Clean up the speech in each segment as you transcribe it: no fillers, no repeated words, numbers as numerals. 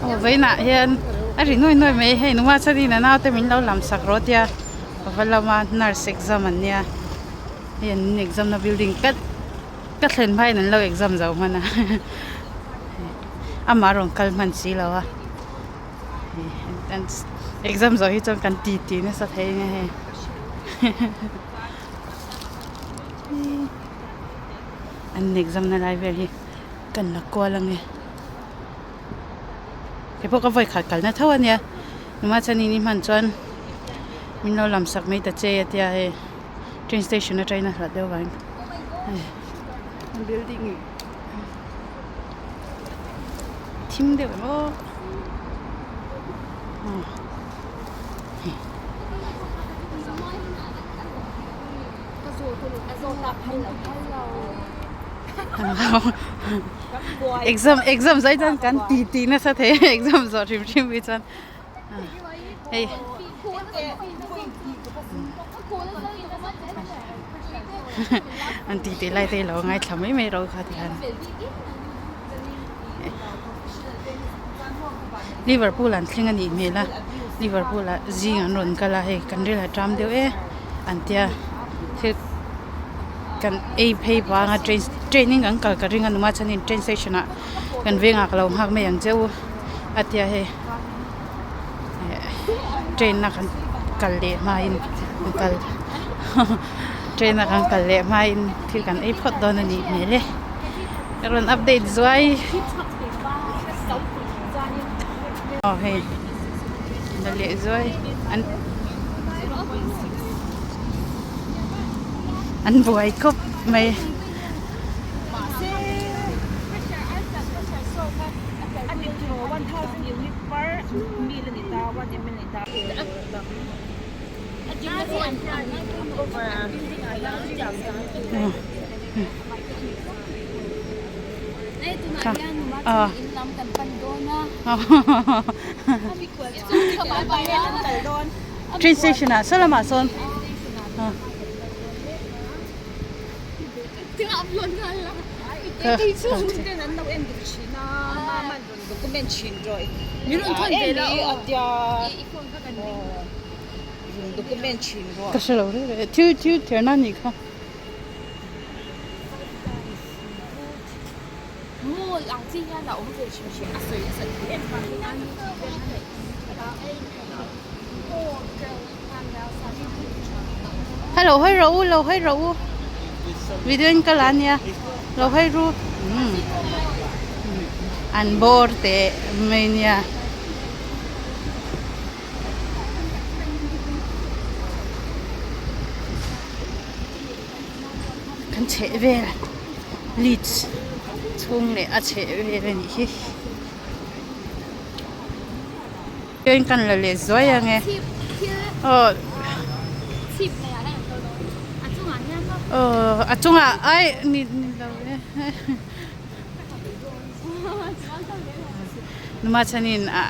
Aw vawiinah hian a ri nuai nuai mai hei nungah chuanin a naute min lo lam sak rawh tia ka va lam a nurse exam an nia hei an exam na building ka ka thlen hmain an lo exam zo hman a amah a rawn kal hman si lo a exam zawh hi chuan kan ti ti nasa thei ang e hei. An exam na lai vel hi kan la kual ange kei pawh ka vawi khat kalna tho ania numa chuanin i hman chuan min lo lam sak mai ta che a tia hei train station atangin a hlat deuh vangin hei building thim deuh em aw. Exam exam zai chuan kan ti ti nasa thei a exam zawh hrim hrim hi chuan hei an ti tih lai te hi lo ngaithla mai mai ro kha tikhan Liverpool an thleng a nih hmel a Liverpool ah zing an rawn kal a hei kan ril a ṭam deuh e an tia thil kan ei phei vang a train train in kan kal ka ring a numa chuanin train station ah kan vengah ka lo nghak mai ang che u a tia hei train a kan kal leh hmain kan kal train a kan kal leh hmain thil kan ei phawt dawn a nih hmel e. Ka rawn update zuai aw hei la leh zuai an an buai khawp mai. Train station ah saw lamah sawn ka hrelo reng reng thil thil thiarna anih kha. Hello hawi rawh u lo hawi rawh u video in ka la ania lo hawi ru umm an bawr teh mai nia. Kan chheh vel leads chhung leh a chheh vel a nih hi train kan la leh zuai ang e aw aw a chungah ai ni ni lo e numa chuanin a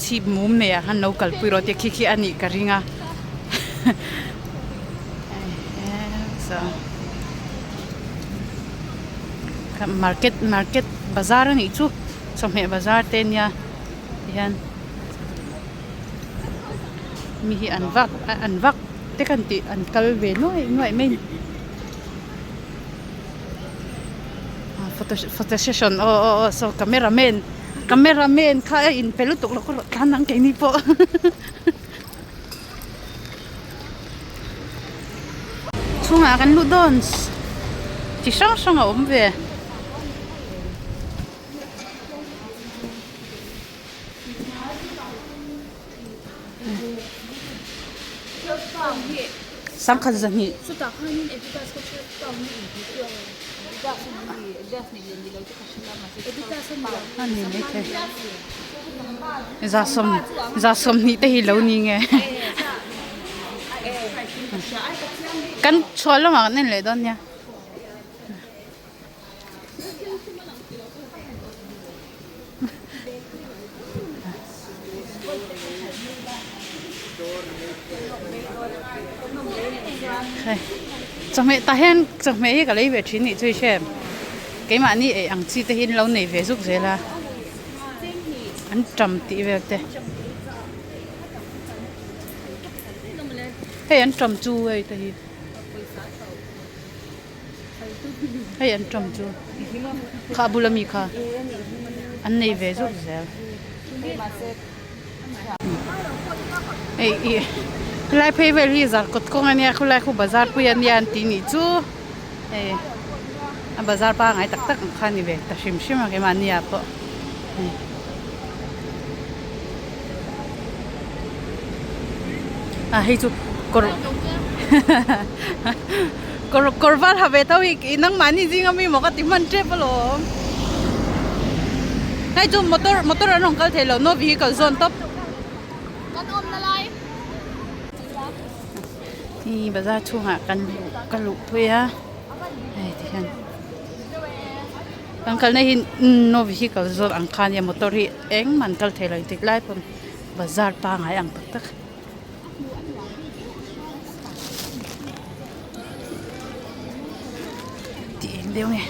chhip mum nei ah khan lo kalpui rawh tih khi khi a nih ka ring a market market bazar a nih chu chawhmeh bazar te ania tihian mi hi an vak an vak te kan tih an kal ve nuaih nuaih mai a ni. Photo photo session aw aw aw saw camera man camera man kha a inpe lutuk lo ka rawh tlan ang keini pawh chhungah kan lut dawn chi hrang hrang a awm ve. Sangkhat zahnih. A ni maithei za sawmhnih te hi lo ni nge kan chhuah lamah kan en leh dawn nia. Chawhmeh tah hian chawhmeh hi ka lei ve thin nih chu i hre em keimahni ei ang chi te hi an lo nei ve zuk zel a. Anṭam tih vel te hei anṭam chu hei te hi hei anṭam chu kha a bula mi kha an nei ve zuk zel hei ih helai phei vel hi zarkawt kawng ania khawlai khu bazar pui ania an tih nih chu hei a bazar pangai tak tak ang kha a ni ve ta hrim hrim a keimahni ah pawh hei. A hei chu kawr kawr kawr var ha ve tho hi nangmahni zinga mi maw ka ti hman tep alawm hei chu motor motor an rawn kal thei lo no vehicle zawn tawp hi bazar chhungah kan luh ka luh pui a hei ti hian. Kan kalna hi no vehicle zawk ang kha ania motor hi engmah an kal thei lo engtik lai pawn bazar pangai ang tak tak. Tih eng deuh nge.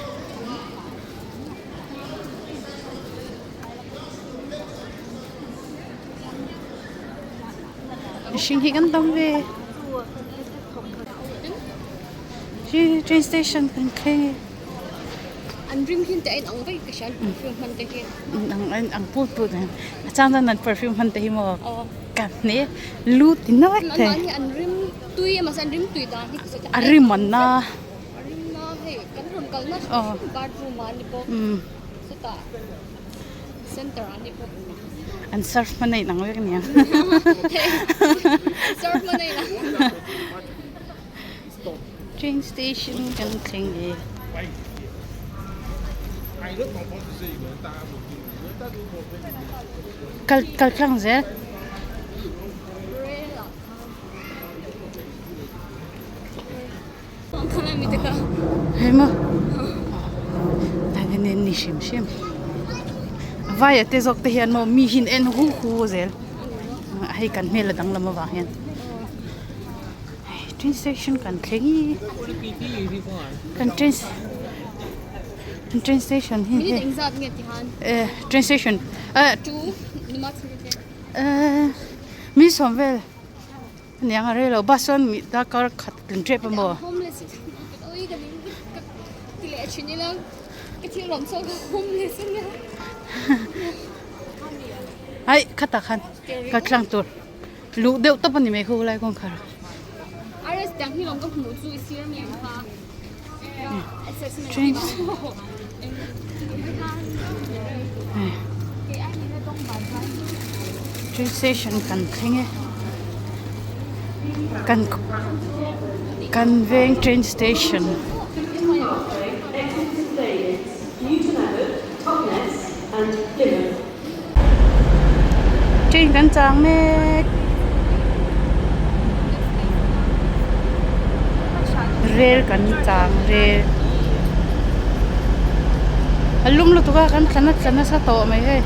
Mihring hi kan tam ve. Hi train station kan thleng e. An rim hin te a inang vek ka hria an perfume hman te hi. Inang a inang put put ang. A chang chuan an perfume hman te hi maw ka hne lu ti na vek thei. An mahni an rim tui a mahse an rim tui dan hi ka sawi ta. A rim an na. A rim na hei kan rawn kalna bathroom ah a ni bawk chutah center ah a ni bawk. An surf hman a inang vek aniang. Surf hman a inang. Train station kan thleng e. Kal kal tlang zel. Hei maw tah hian ni hrim hrim a vaia te zawk te hian maw mi hi an en hu hu zel hei kan hmel a danglam avang hian. Train station kan thleng hi kan train kan train station hi Minute engzat nge ti han? Eh train station eh eh min sawm vel aniang a rei lo bus chuan mi darkar khat tlin tep a maw? Ai khatah khan kal tlang tur. Luh deuh tawp a ni mai khu lai kawngkhar. Train train station kan thleng e kan kan veng train station. Train kan chang mek rel kan chang rel a lum lutuk a kan thla nasa nasa tawh mai hei.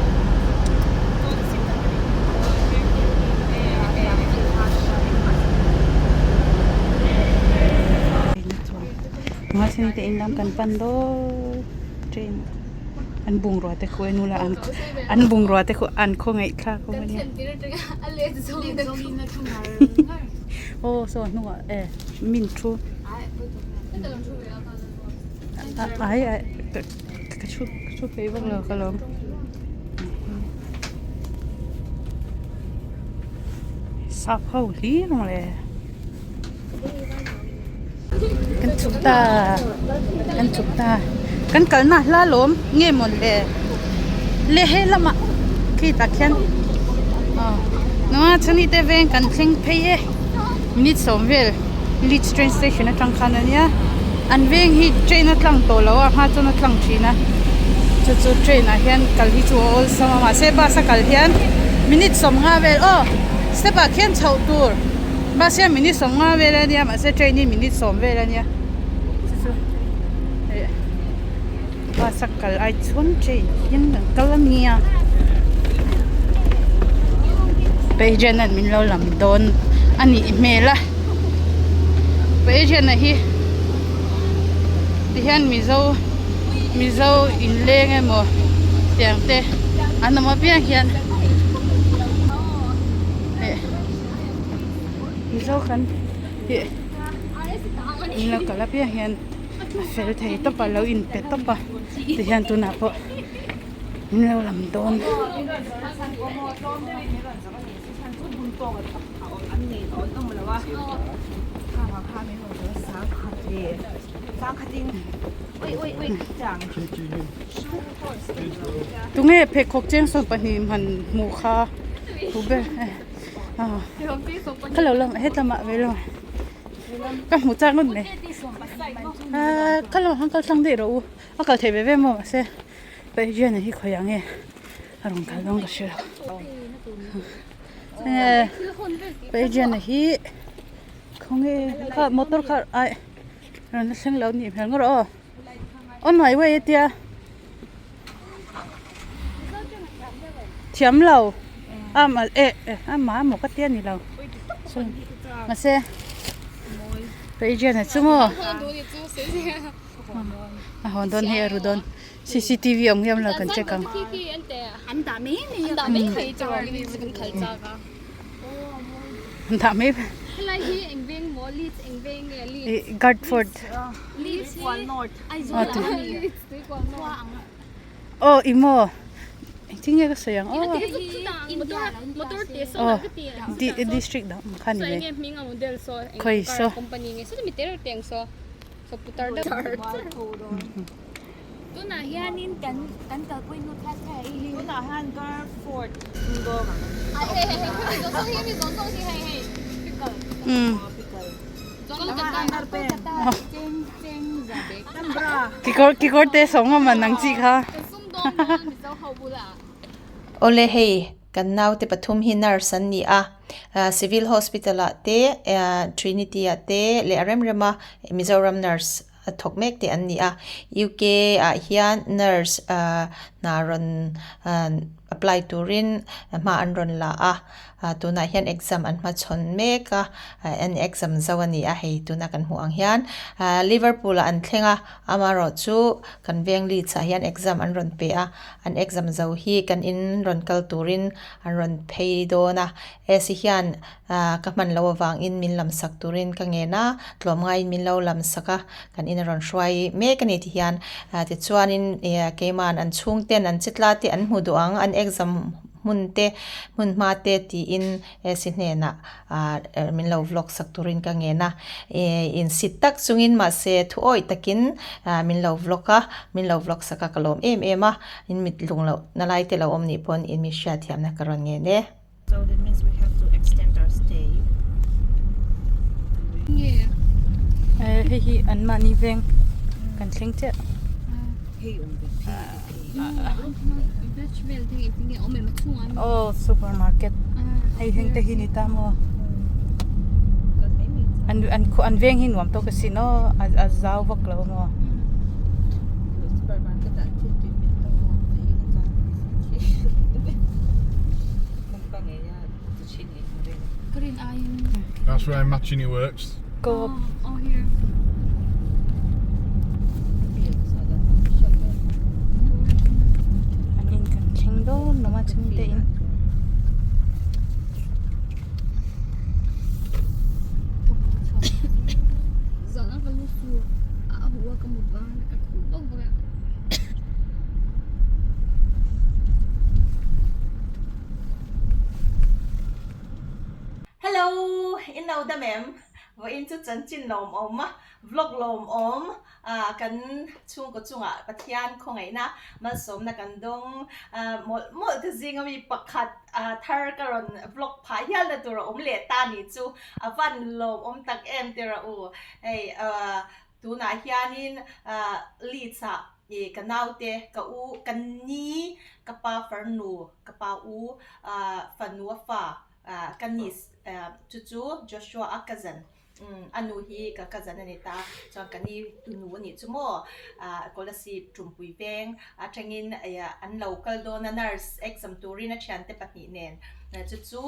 Mahse te in lam kan pan dawn train. An bungrua te khu en ula an an bungrua te khu an khawngaih thlak awm ania. Aw saw a hnungah e min thu ai ai ka thu ka thu phei vak lo ka lawm. Sap ho hlir mawle. Kan chhuk ta kan chhuk ta kan kalna hla lawm nge mawn le le he lamah khi tah khian aw nunga chhani te veng kan thleng phei e minute sawm vel Leeds train station atang khan ania an veng hi train a tlang tawh lo a hma chuan a tlang thin a chu chu train ah hian kal hi chu a awlsam a mahse bus a kal hian minute sawmnga vel aw step ah khian chhoh tur. Bus hian minute 50 vel a nia mahse train hi minute 10 vel a nia chu chu eh bus a kal ai chuan train hian kan kal a nia Pageant an min lo lam dawn a nih hmel a Pageant a hi tihian mizo mizo inleng emaw tiang te an awm apiang hian. Mizo kan ih in lo kal apiang hian a fel thei tawp a lo inpe tawp a tihian tunah pawh min lo lam dawn. Tunge pheikhawk cheng 20 hman hmuh kha thu ber ka lo lang hetlama ve lo ka hmu chak ngawt mai ahh ka lo han kal tlang daih rawh u a kal theih ve ve maw mahse Pathian hi khawiah nge a rawn kal dawn ka hre lo ehh Pathian hi khawnge kha motor kha aih rawn la thleng lo nih hmel ngawt aw on my way a tia thiam lo a mal eh eh amah emaw ka tia ni lo mahse Pathian chu maw. A hawn dawn hei a ru dawn cctv awm hiam lo kan check ang. An dah mai ih Guardford aw ih maw engtin nge ka sawi ang aw aw district dang kha ni mai khawi saw. Kekawr kekawr te sawng a man ang chi kha. Awle hei kan naute pathum hi nurse an ni a civil hospital ah te trinity ah te leh a rem rem a Mizoram nurse a thawk mek te an ni a U_K ah hian nurse ahh hna rawn apply turin hma an rawn la a tunah hian exam an hmachhawn mek a an exam zo a ni a hei tuna kan hmuh ang hian ahh Liverpool ah an thleng a amaherawhchu kan veng Leeds ah hian exam an rawn pe a an exam zo hi kan in rawn kal turin an rawn phei dawn a A_C hian ahh ka hman loh avangin min lam sak turin ka ngen a tlawmngaiin min lo lam sak a kan in a rawn hruai mek a ni tihian ah tichuanin ih keiman an chhungten an che tla te an hmu duh ang an exam hmun te hmun hma te tiin A_C hnenah ah min lo vlog sak turin ka ngen a ih insit tak chungin mahse thu awih takin ah min lo vlog a min lo vlog sak a ka lawm em em a in mit lung loh na lai te lo awm nih pawn in mi hriatthiamna ka rawn ngen e. So that means we have to extend our stay. Hei hi an mahni veng kan thleng chiah. Aw supermarket hei heng te hi ni ta maw an an an veng hi nuam tawk asin aw a zau vak lo maw. That's where Matchini works. Go. Oh, here. An in kan thleng dawn lo a chhungte in. Hello in lo dam em vawiin chu chanchin lawm awm a vlog lawm awm ah kan chhungkaw chungah Pathian khawngaihna malsawmna kan dawng ah mawlh mawlh te zinga mi pakhat ah thar ka rawn vlog phah hial na tur a awm leh ta nih chu a van lawm awm tak em tira u hei ah tunah hianin ah Leeds ah ih ka naute ka u ka ni ka pa farnu ka pa u ah fanu a fa ah ka niece ah chu chu Joshua a cousin umm a nu hi ka cousin a ni ta chuan ka ni tunu a nih chu maw ah Kolasib Tumpui veng atangin ih an lo kal dawn a nurse exam turin a thiante pahnih nen chu chu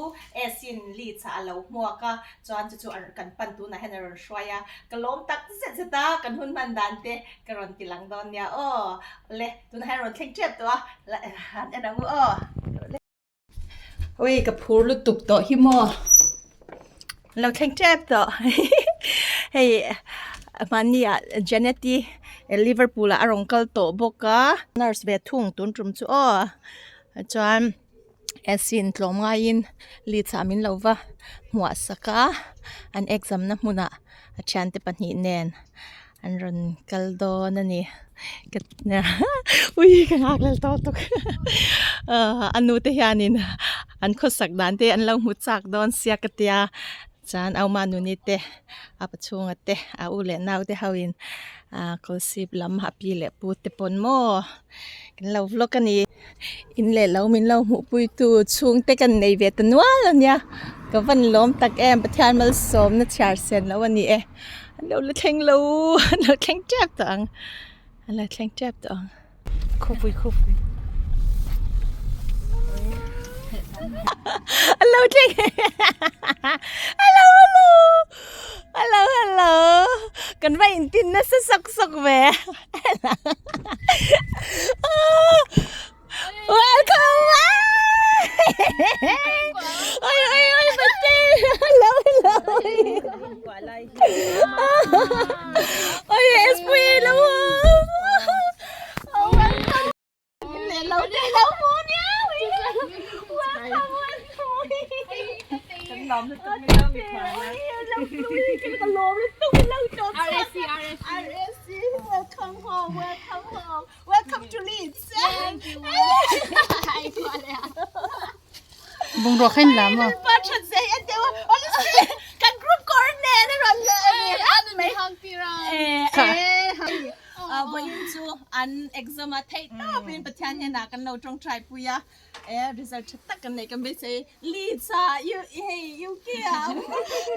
S in Leeds ah a lo hmuak a chuan chu chu kan pan tunah hian a rawn hruai a ka lawm tak zet zet a kan hun hman dan te ka rawn ti lang dawn nia aw le tunah hian a rawn thleng tep tawh a han en ang u aw. Ui ka phur lutuk tawh hi maw. Lo thleng tep tawh hei hmanni ah Janet-i Liverpool ah a rawn kal tawh bawk a nurse ve thung tun tum chu aw chuan AC in tlawm ngaiin Leeds ah min lo va hmuah sak a an exam na hmunah a thiante pahnih nen an rawn kal dawn a ni ui ka nghak lel tawk tawk a nu te hianin an khawsak dan te an lo hmu chak dawn sia ka tia chuan au manuni te a pachhunga te a u leh nau te ho in kawlsip lam a pi leh pu te pawn maw kan lo vlog a ni. In leh lo min lo hmuh pui tu chhung te kan nei ve ta nual a nia ka van lawm tak em Pathian malsawmna chhiar sen lo a ni e an lo la thleng lo an lo thleng tep tawh ang an lo thleng tep tawh ang. Khawpui khawpui. An lo thleng hello hello hello hello kan va intin nasa sawk sawk ve. Welcome! Oi, oi, oi, Mate! Hello, hello! Oi, Espui, hello! Oh, welcome! Lo te lo mu nia! Welcome, welcome! RSC RSC RSC, welcome home, welcome home, welcome to Leeds. Thank you. Bungrua kha in lam a. Pa that zei a deuh a, honestly kan group coordinator a rawn leh a ni. Eh, eh, vawiin chu an exam a theih tawpin Pathian hnenah kan lo tawngtai pui a. E result tha tak kan nei kan beisei Leeds a U hei UK a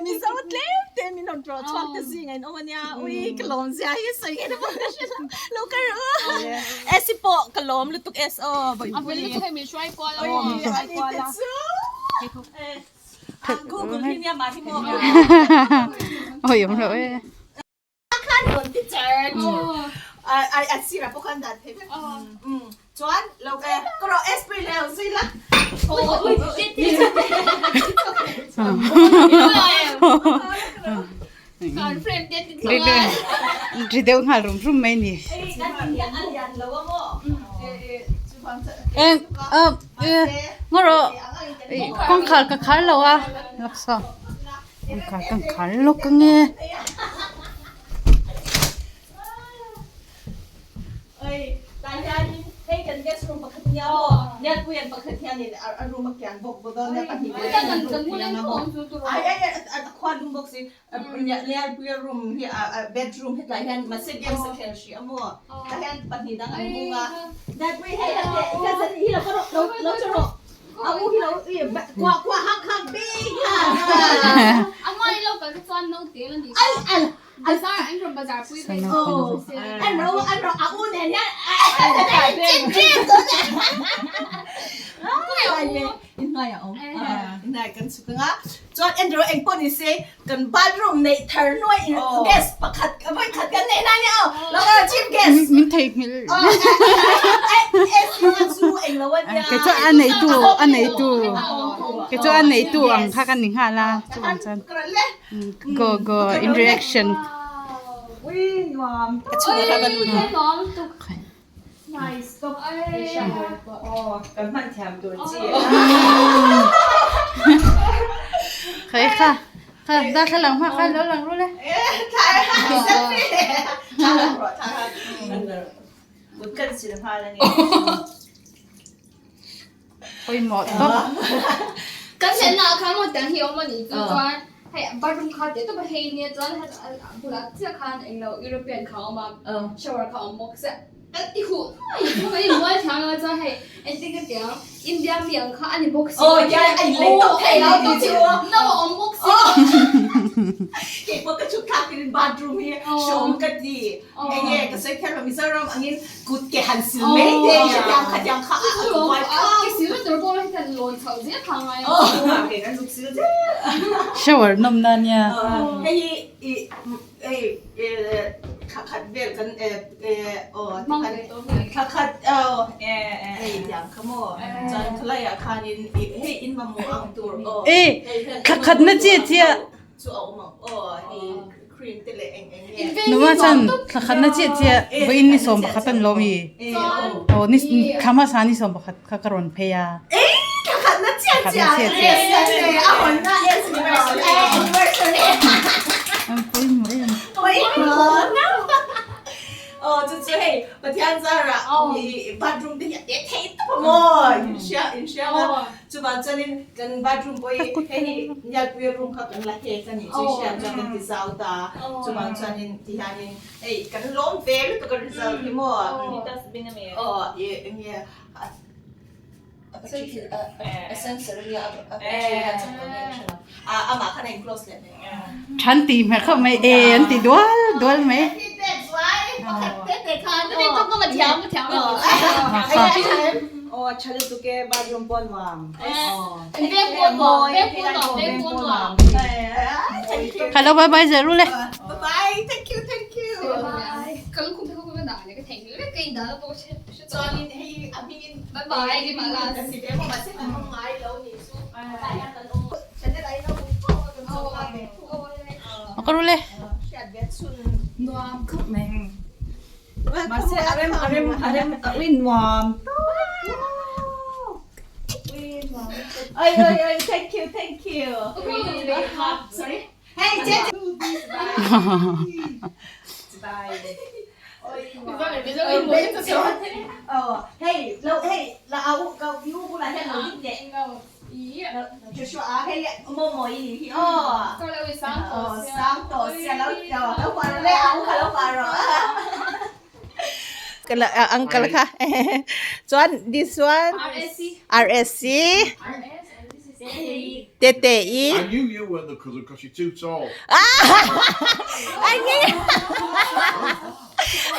Mizo tlem te min rawn rawh chhuak te zing a in awm ania ui ka lawm zia hi sawi nge pawh ka hre lo lo ka ru e si pawh ka lawm lutuk S aw A fel lutuk hei min hruai kual a a ni te chu Google hi nia mah hi maw Oi awm loh e. Khan rawn ti char chu a sirah pawh khan dan thei vek chuan lo ka ka rawh esprit leh ang zui la Ri deuh nghal rum rum mai ni. Ngaw rawh kawngkhar ka khar lo a laksa. Kawngkhar kan khar lawk ange. Chuan Andrew eng pawh ni se kan bathroom neih thar hnuai in guest pakhat vawi khat kan neih na nia aw lo ka chief guest Min theihnghilh. Chu eng lo a nia. Kei chu a neitu a neitu kei chu a neitu ang kha ka ni nghal a chuvang chuan go go in reaction. Ka chhungah kha ka lut a. Khai kha kha darthlalang hma khan lo lang rul e. Pawimawh tawp. Kan thlenna ah khan maw tiang hi a awm a nih chu chuan hei bathroom kha teh tawp a hei nia chuan a bulah chiah khan englo European kha a awm a shower kha a awm bawk sia kan ti huh mai chu kan inbual thiam lo chuan hei engtin ka ti ang India mi ang kha a ni bawk si no a awm bawk si Keipawh ka chhuk thlak tiin bathroom hi hrawm ka ti Enge ka sawi kher lo Mizoram angin kut ke han sil mai te hi hetiang kha tiang kha a buai kha. Ke sil tur pawh hi kan lawn chhoh zel kha ngai a. Ke kan zuk sil zel. Shower nawm na nia. Hei hi i hei thla khat vel kan aw thla khat aw hei tiang kha maw chuan khalaiah khanin hei in mamawh ang tur aw. E thla khat na chiah chiah. chu a awm ang aw hei cream te leh eng eng nge. Numa chuan thla khatna chiah chiah vawiin ni 11 an lawm i. Aw ni thla hmasa ni 11 kha ka rawn phei a. Ei thla khatna chiah chiah yes a hawnna anniversary. An pawimawh em. Pawimawh. Aw chu chu hei Pathian zarah i bathroom te hi a te thei tawp a maw in hria in hria a chuvang chuanin kan bathroom pawh hi hei hi Nialpuia room kha kan la hek a nih chu i hriat chuan kan ti zau ta chuvang chuanin tihianin hei kan lawm ve lutuk a result hi maw aw i enge Than tih hmel khawp mai e an ti dual dual mai. Hello bye bye zel u le. Ka ru le. Uncle kha chuan this one RSC Tete-i. I knew you weren't the cousin because you're too tall.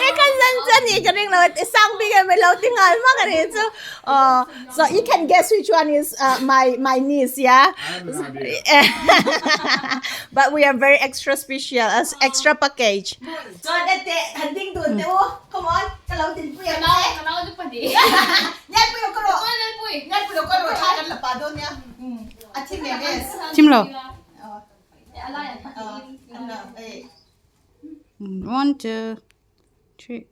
He cousin chuan i ka ring lo i sang bik em lo ti nghal hmak a nih chu. Aw so you can guess which one is my my niece yeah. I have an idea. But we are very extra special as extra package. Chuan ente han ding dun teh u come on ka lo din pui ang che. Ka nau chu pahnih. Ngai pui lo ka rawh. Ngai pui lo ka rawh thla kan la pah dawn nia. A thim em em. Thim lo. One two three.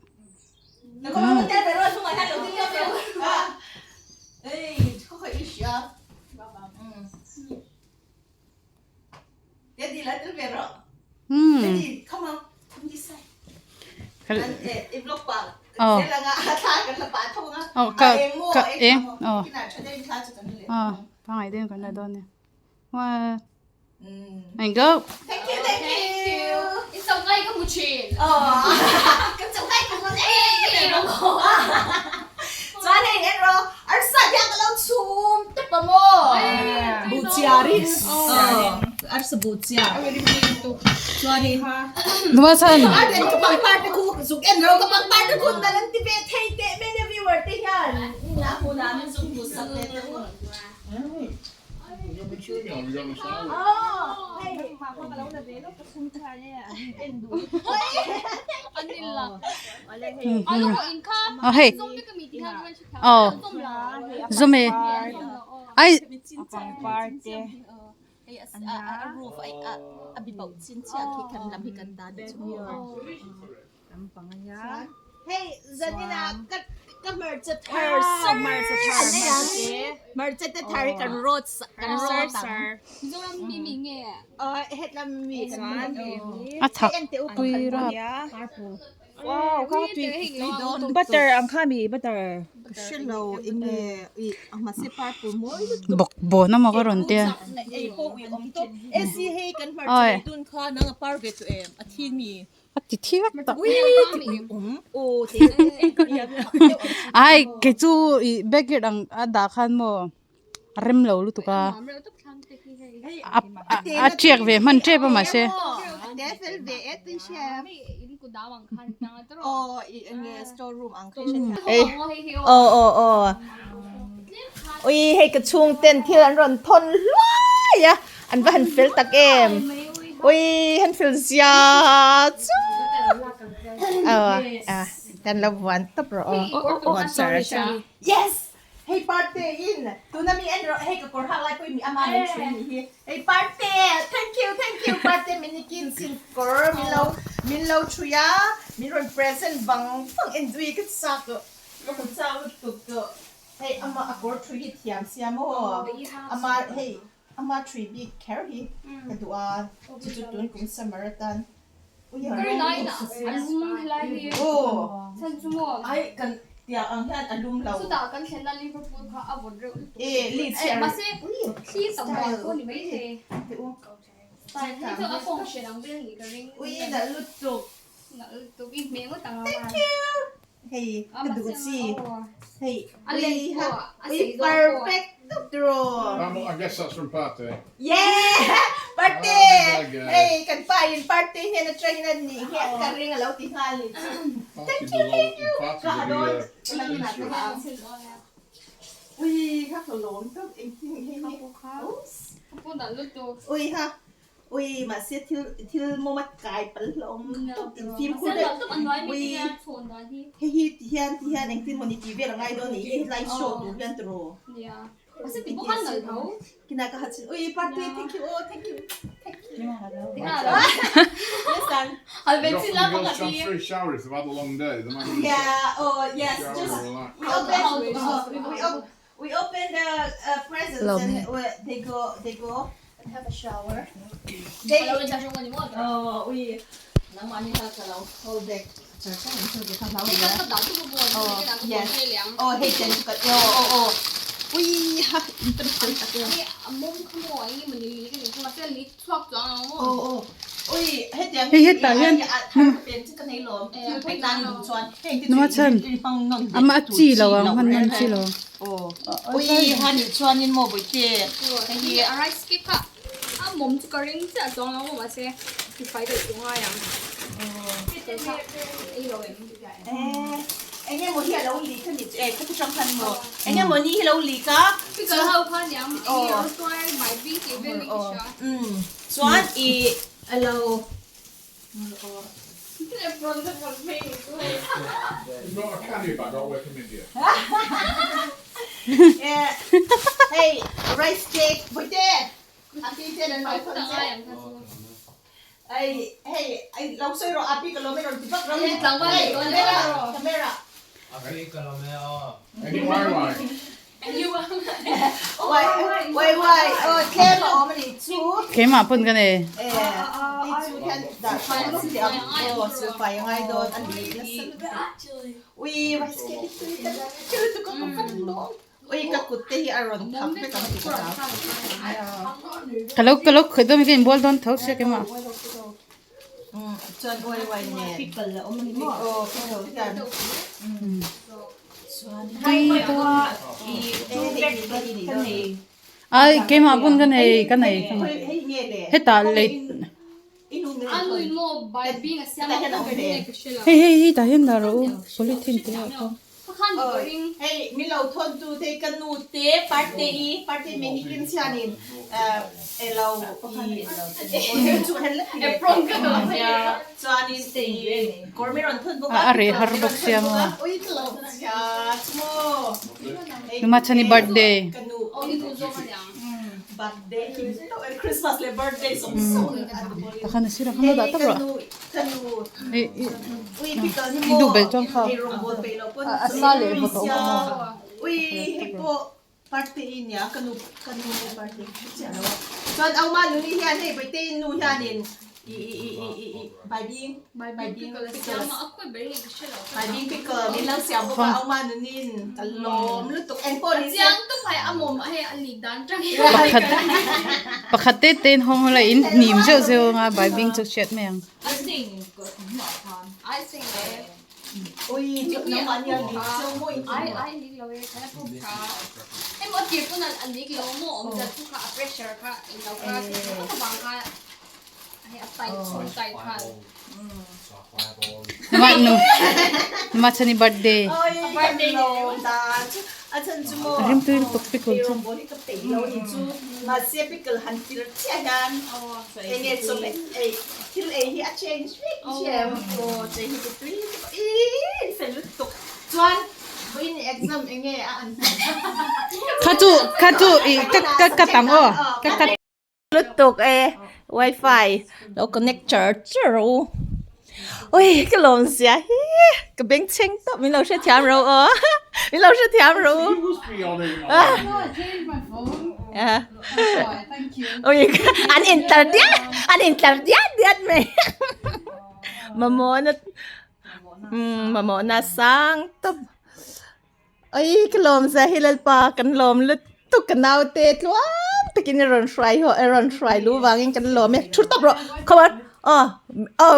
Pangai deuhin kan la dawn nia. One and go. Thank you, thank you. I chau ngai ka hmu thin. Ka chau ngai ka hmu thin. Chuan hei en rawh, arsa hian ka lo chhum tep a maw? Buhchiarin. Arsa buhchiar. Chuanin. Numa chuan. Ka pangpar te khu zuk en rawh, ka pangpar te khu nal an ti ve thei teh mai nia viewer te hian. Na hmunah min zuk hmu sak ve teh u. Aw hei aw zum e ai Hei zanina ka ka hmarcha thar sar an nei ang hmarcha te thar hi kan rawt kan rawt ang Mizoram mi mi nge aw hetlam mi kan a chak pui rap Wow kha tui butter ang kha mi butter hrelo enge i a hmase purple mawi lutuk bawk bawn amaw ka rawn tia ei pawh ui awm tawp esi hei kan hmarcha nei dun kha nang a par ve tawh em a thi mi A ti thi vek tak. Ai kei chu i backyard ang a dah khan maw a rem lo lutuk a a tiak ve hman tep a mahse. Aw aw aw ui hei ka chhung ten thil an rawn thawn hluai a. An va han fel tak em. Ui han fel zia chu. Aw a kan lo vuan tawp rawh aw. Yes. Hei parte in tuna mi en rawh hei ka kawr hak lai pawh i mi ama min ṭhui nih hi. Hei parte thank you thank you parte minikin sin kawr min lo min lo ṭhui a min rawn present vang vang en zui ka chak tawh ka hmu chak lutuk tawh. Hei ama a kawr ṭhui hi thiam sia maw ama hei ama ṭhui bik kher hi ka duh a chu chu tun kum summer atan Ka rin aiin a lum helai hi chhan chu maw ai kan tiang ang hian a lum lo chutah kan thlenna Liverpool kha a vawt reuh lutuk eh mahse thli tam dan pawh ni mai thei style hei chu a kawng hriat ang vel a nih ka ring ui nalh lutuk nalh lutuk i hmeh ngawt ang a thank you hei ka duh chi hei a len pawh a ui sei zawk pawh perfect tuk tiraw I guess that's from Parte. Yeah! Parte! Oh, there you go. Hei, kan pa in parte hian atangin a nih hi ka ring a lo ti nghal ni chu. Party Thank you, thank you. Party Ka ha dawn. will be Ka Ui, kha ka lawm tawp engtin hei hi. Oops. Ka nalh lutuk. Ui ha. Ui, mahse thil thil mawm a kai pal hlawm tawp in fimkhur deuh. Ui, hei hi ti hian ti hian engtin maw ni tih vel a ngai dawn nih hi helai show tur hian tiraw. Kina ka ha chin ui parte thank you oh thank you thank you. Yes son. Girls chance for a shower if they've had a long day. They might need Yeah, oh yes, shower just and relax. we open we open we open the presents and they go they go and have a shower. They oh ui nangmah ni kha ka lo hold back char char in chu ka hlau nia. Oh yes. Oh hei chen chu ka oh oh oh ui ha in tam fel tak e. Oh oh ui hetiang Hei hetah hian pen chu ka nei lawm thil pek nan duh chuan heng te Numa chu chhan i hmang nawn leh ama a tur chi chi lo ang lo hman nawn reng chi lo ang. Oh ui ha nih chuanin maw bawihte hei hi Rice cake kha a mawm chu ka ring chiah chuang lo maw mahse tifai deuh tur ngai ang. Pickle kha ei lo em? Eh eng emaw hi a lo leak a ni chu eh khati hrang khan maw eng emaw ni hi lo leak a Pickle ho kha niang eng nge rawn tuai mai bing tih vel in ka hria. Umm chuan i a lo You've got a candy bag all the way from India. Eh hei rice cake bawihte a pi ten an lo thawn che ei hei ei lo sawi rawh a pi ka lawm e rawn ti vak rawh hei camera camera Any wai wai? Wai wai wai aw tlem a awm a nih chu. Keimah pawn ka nei. Eh ti chu hian dah fai lawk teh ang aw sil fai a ngai dawn a ni nasa lutuk. Ui rice cake hi tui ta tui lutuk a ka van lawm. Ui ka kut te hi a rawn thak vek ang tih ka hlau. Ka lo ka lo khawih dawn mi ka inbual dawn tho sia keimah. Umm chuan wai wai nen. Pickle a awm a ni maw? Aw pickle hian. Ai keimah pawn ka nei ka nei hetah lei hei hei hei tah hian dah rawh u polythene te ah khan. Hei min lo thawn tu te ka nu te parte i parte menikin hianin elo i chuanin kawr min rawn thawn bawk a A reh har bawk sia maw. Ui ka lo chhia chu maw. Numa chhani birthday. Ka nu birthday Christmas leh birthday sawm sawm Takhan a sirah kha maw dah tak rawh. Ka nu I i ui pickle hi i maw duh belh chuan kha ei rawngbawl peih loh pawn a sa leh vawt a awm a maw. Ui hei pawh Parte i nia ka nu ka nu nge parte i hre chiah lo a. Chuan Auma nuni hian hei Baitei nu hianin i i i i i i baibing baibing pickle baibing pickle min lo siam bawk a Auma nunin ka lawm lutuk eng pawh ni se. Pakhat pakhat te te in hawng la in hnim zeuh zeuh anga baibing chu hriat mai ang. Ui chu nangmah nia lik chu maw i ti maw? Numa nu numa chhani birthday. Oi kan lawm dan chu a chhan chu maw A rim tui lutuk pickle ei chu. rawngbawl hi ka peih lo ni chu mahse pickle han tir chiah hian eng nge chawhmeh ei thil ei hi a change vek thiam aw chei hi chu tui lutuk ih in fel lutuk chuan Kha chu kha chu i ka ka ka tang aw ka ka. Lutuk e wifi lo connect char char rawh u ui ka lawm zia hi ka beng chheng tawp min lo hrethiam rawh u aw min lo hrethiam rawh u ui an intlar diat an intlar diat diat mai mamawhna mamawhna sang tawp. Oi ka lawm zia hi Lalpa kan lawm lutuk ka naute tluang takin i rawn hruai haw i rawn hruai lu vangin kan lawm e thu tawp rawh come on aw aw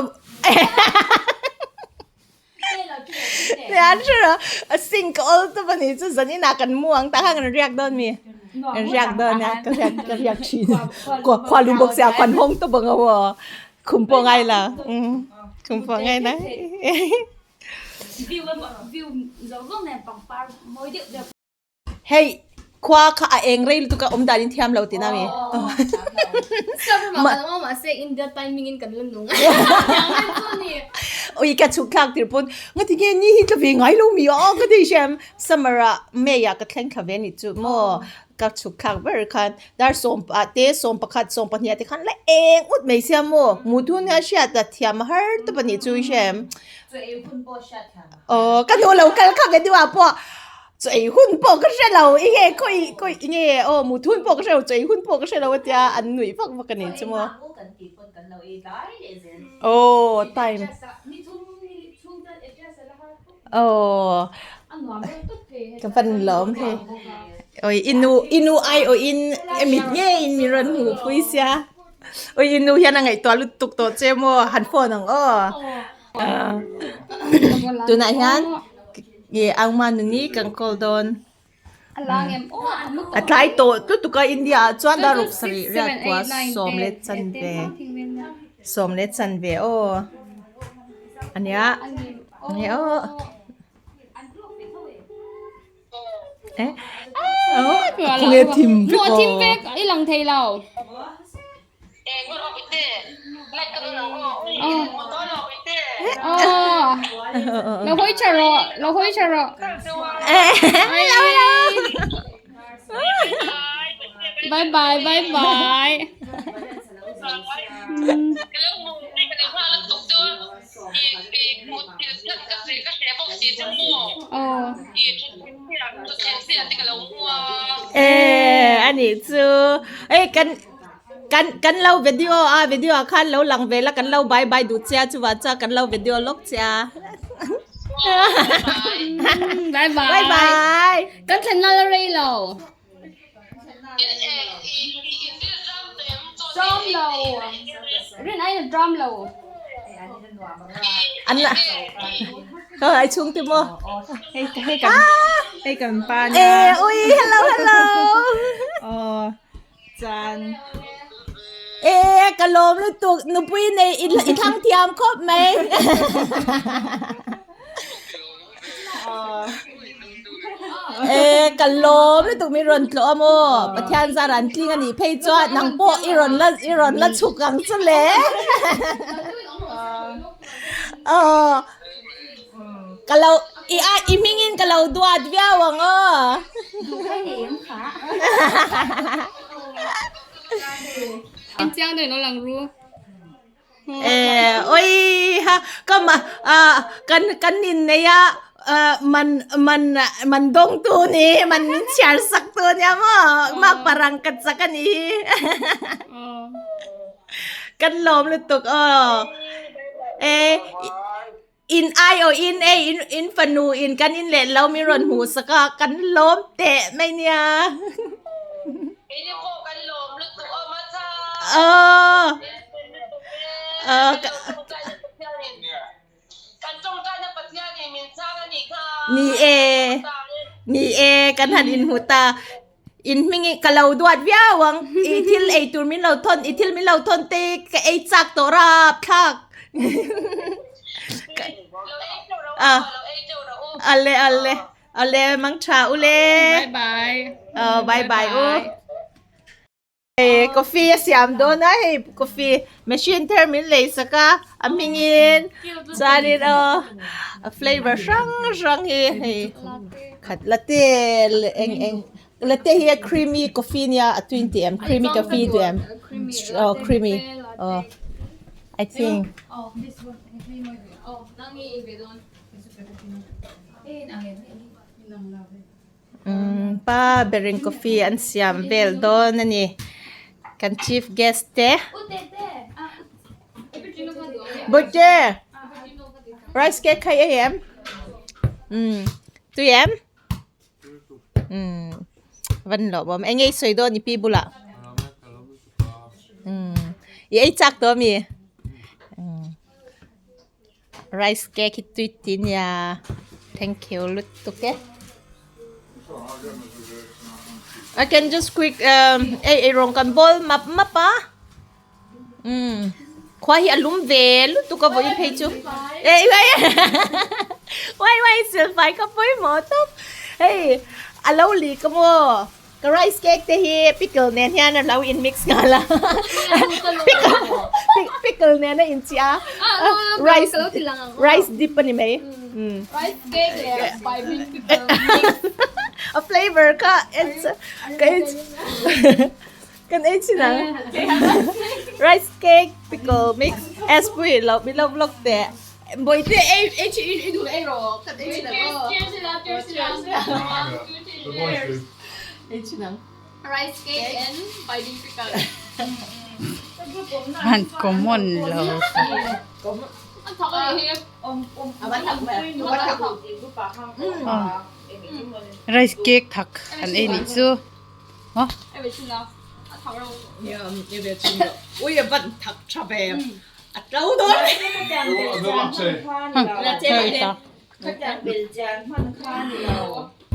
an hre rawh a sink awl tawp a nih chu zanin ah kan mu ang tah khan kan riak dawn mi kan riak dawn a ka riak ka riak thin khua lum bawk sia khuan hawng tawp ang aw khum pawh ngai la khum pawh ngai la. Hei khua kha a eng rei lutuk a awm dan in thiam lo tihna mi. Ui ka chhuk thlak tir pawn ngati nge ni hi tla ve ngai lo mi aw ka ti hriam summer ah May ah ka thleng thla ve a nih chu maw. Ka chhuk thlak ber khan dar sawm ah te sawm pakhat sawm pahnih ah te khan la eng ut mai sia maw hmuh thun hian hriat a thiam a har tawp a nih chu i hre em aw ka hnu lo kal kha ve deuh ah pawh chaw ei hun pawh ka hre lo i nge khawi khawi i nge aw hmuh thun pawh ka hre lo chaw ei hun pawh ka hre lo a tia an nuih vak vak a nih chu maw aw time Aw ka van lawm hei oi i nu i nu ai awh in e mit ngei in min rawn hmuh pui sia oi i nu hian a ngaihtuah lutuk tawh che maw han phone ang aw tunah hian ih Auma nuni kan call dawn a tlai tawh lutuk a India ah chuan dar ruk sarih riat kua sawm leh chanve sawm leh chanve aw ania ania aw eh khawnge thim vek aw thim vek i lang thei lo lo hawi tha rawh lo hawi tha rawh bye bye bye bye Eh ani chu ei kan kan kan lo video a video ah khan lo lang ve la kan lo bye bye duh che a chuvah chuan kan lo video lawk che a bye bye bye bye kan thlen na la rei lo drum lo rin ai na drum lo an la ka ai chhung te maw hei hei kan hei kan pa nia eh ui hello hello aw chuan eh ka lawm lutuk nupui nei i i thlang thiam khawp mai Eh ka lawm lutuk min rawn tlawh a maw Pathian zar an tling a nih phei chuan nang pawh i rawn la i rawn la chhuk ang chu le aw ka lo i a i hmingin ka lo duat viau ang aw Chiang deuh in aw lang ru. Eh oi ha ka ma ah kan kan in nei a ah man man man dawng tu ni man min chhiar sak tu ania maw mak parang ka chak a nih hi kan lawm lutuk aw eh in ai aw in ei in in fanu in kan in leh lo min rawn hmuh sak a kan lawm teh mai nia aw aw ni e ni e kan han inhmu ta in hming in ka lo duat viau ang i thil ei tur min lo thawn i thil min lo thawn te ka ei chak tawh rap thlak a ale ale ale mang tha ule bye bye bye bye u. Hei coffee a siam dawn a hei coffee machine thar min lei sak a a hmingin chuanin aw a flavour hrang hrang hi hei khat latte eng eng latte hi a creamy coffee nia a tui tih em creamy coffee tih em aw creamy aw I think. Umm pa berin coffee an siam vel dawn a ni kan chief guest te Bawihte rice cake kha i ei em umm tui em umm van lawm awm eng nge i sawi dawn i pi bulah umm i ei chak tawh ami umm. Rice cake hi tui ti nia thank you lutuk e. I can just quick um ei ei rawng kan bawl map map a um khua hi a lum ve lutuk a vawiin phei chu ei wai wai wai silfai ka pawimawh tawp hei a lo lik a maw. Ka rice cake te hi pickle nen hian a lo in mix nghal a pickle pickle nen a in chiah a rice rice dip a ni mai rice cake leh baibing pickle mix a flavor kha it's ka ei kan ei chin ang rice cake pickle mix as pui lo mi lo vlog teh Bawihte ei ei chi i duh ei rawh kan ei chin ang aw. Cheers ila cheers ila cheers. Ei chin ang. Rice cake and baibing pickle. Han common lo. An thak a nih hi. A va thak ve. A va thak. Rice cake thak an ei nih chu. Maw? Ei ve chin a. A thak reuh. Nia ei ve chin lo. Ui a van thak tha ve. A tlo dawn.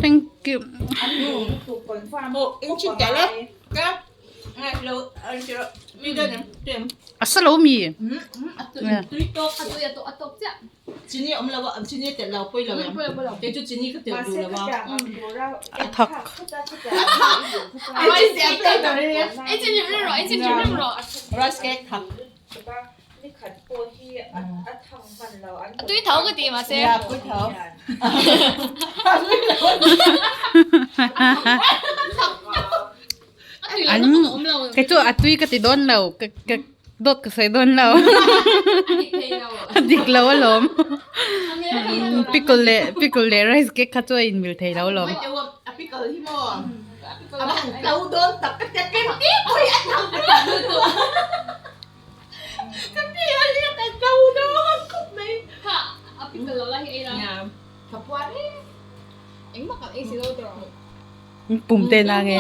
Thank you. A sa lo mi. A thak. Tui tho ka ti mahse. An kei chu a tui ka ti dawn lo ka ka dawt ka sawi dawn lo a dik lo alawm pickle leh pickle leh rice cake kha chu a inmil thei lo alawm. Pum te na nge.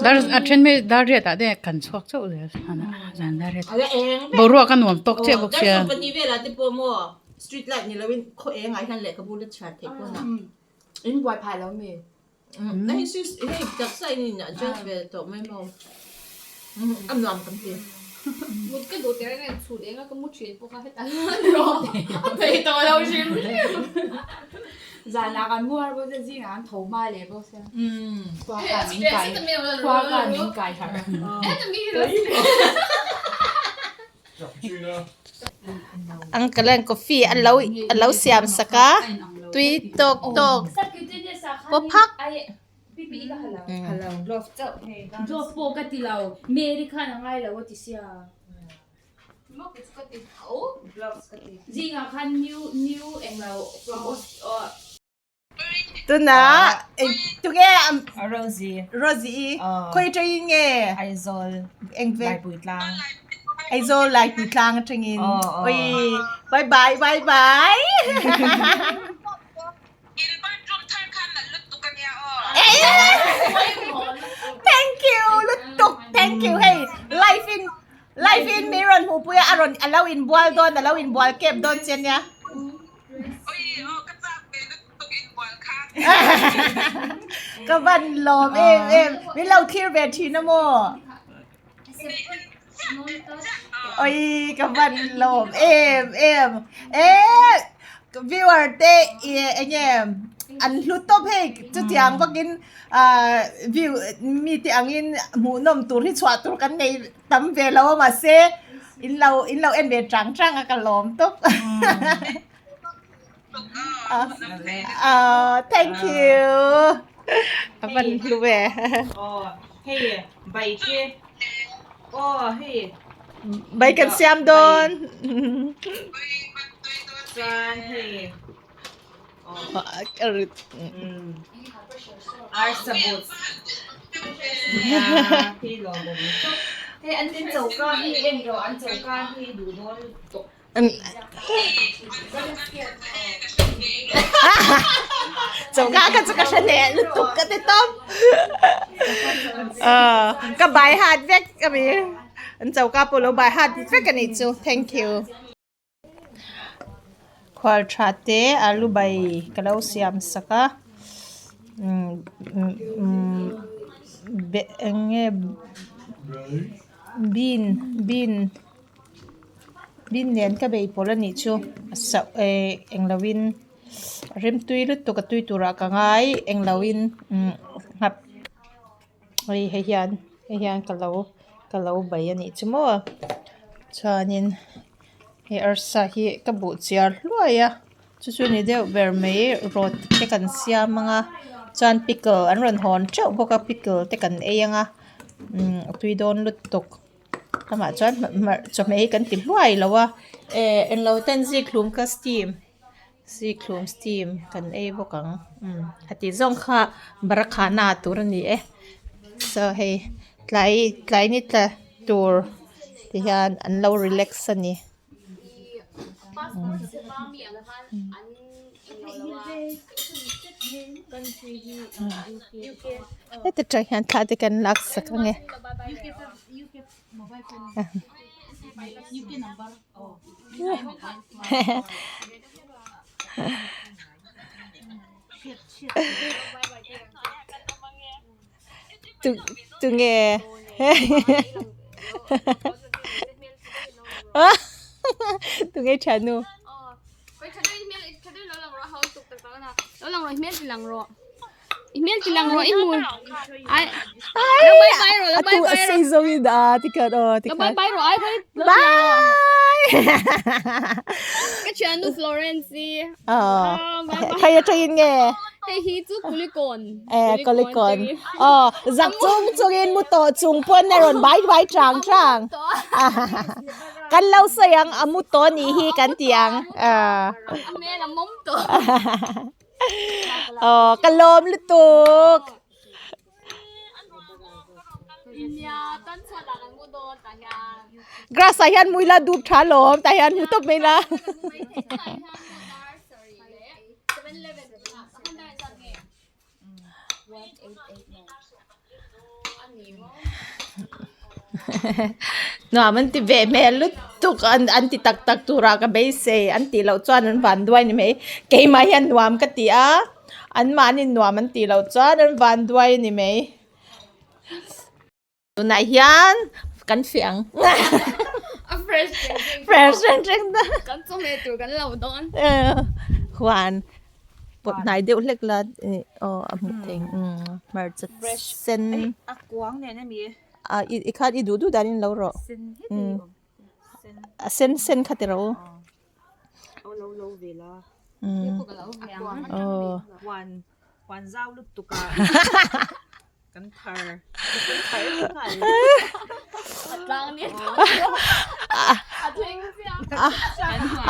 Dar a then mai dar riat ah te kan chhuak chauh zel zan dar riat boruak a nuam tawk chiah bawk sia. Uncle an coffee a lo a lo siam sak a tui tawk tawk paw phak. Tunah tunge Rosie Rosie khawi atangin nge Aizawl engve Laipuitlang Aizawl Laipuitlang atangin oi bye bye bye bye Thank you lutuk thank you hei live in live in mi rawn hmuhpui a a rawn a lo inbual dawn a lo inbual kep dawn che nia. Ka van lawm em em min lo thlir ve thin a maw oi ka van lawm em em e viewer te enge an hlu tawp hei chutiang vakin ah view mi te angin hmuhnawm tur hi chhuah tur kan nei tam ve lo a mahse in lo in lo en ve chang chang a ka lawm tawp. Ah, thank you. A van hlu ve. Oh, hei bai te. Oh, hei. Bai kan siam dawn. Chuan hei. Arsa boots. Hei lawm awm. Hei an tin choka hi en rawh an choka hi duh dawn tawh. Choka kha chu ka hre hneh lutuk ka ti tawp. Ka bai hat vek a mi. An choka pawh lo bai hat vek a nih chu. Thank you. Khual tha te alu bai ka lo siam sak a. Eng nge bean bean. Bin nen ka bei pawlh a nih chu a sauh eh eng lo in rimtui lutuk a tui turah ka ngai eng lo in umm nghap hei hei hian hei hian ka lo ka lo bei a nih chu maw chuanin hei arsa hi ka buh chiar hluai a chu chu ni deuh ber mai rawt te kan siam ang a chuan pickle an rawn hawn teuh bawk a pickle te kan ei ang a umm a tui dawn lutuk. Amah chuan chawhmeh hi kan ti hluai lo a eh englo ten zikhlum ka steam zikhlum steam kan ei bawk ang umm heti zawng kha barakhana tur a ni e so hei tlai tlai ni tla tur ti hian an lo relax a ni. Heti tang hian thla te kan lak sak ang e. Tunge tunge thiannu a tu a sei zo in a tikhat aw tikhat bye Ka thiannu Florence i khai atangin nge Hei hi chu Kulikon. Eh, Kulikon. Oh, zak chung chungin mu tawh chung pawn a rawn bai bai chang chang. Kan lo sawi ang a mu tawh nih hi kan ti ang. A hmel a mawm tawh. Oh, ka lawm lutuk. Grass ah hian mui la dup tha lawm tah hian hmu tawp mai la. Nuam an ti ve hmel lutuk an an ti tak tak turah ka beisei an tih loh chuan an van duai ni mai keimah hian nuam ka ti a anmahni nuam an tih loh chuan an van duai ni mai. Tunah hian kan fiah ang. A fresh reng reng. Fresh reng reng ta. Kan chawhmeh tur kan lo dawn. Huan pawt hnai deuh hlek la aw a hmuh theih hmarcha sen. A kuang nen a mi. A i khan i duh duh danin lo rawh. Sen heti awm. A sen sen kha ti rawh u. Aw.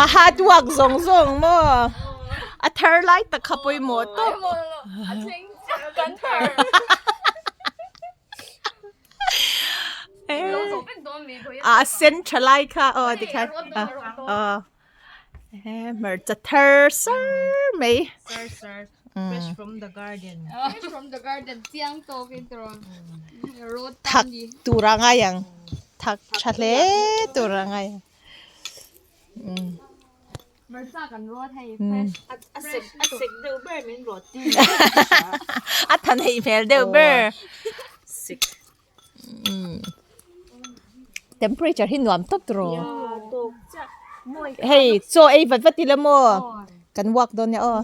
A hard work zawng zawng maw? A thar lai tak kha pawimawh tawp. A sen tha lai kha aw tikhan aw hmarcha thar sar mai. Thak tur a ngai ang thak tha hle tur a ngai ang. A than heih hmel deuh ber. Temperature hi nuam tawp tur aw. Hei chaw ei vat vat ila maw kan walk dawn nia aw.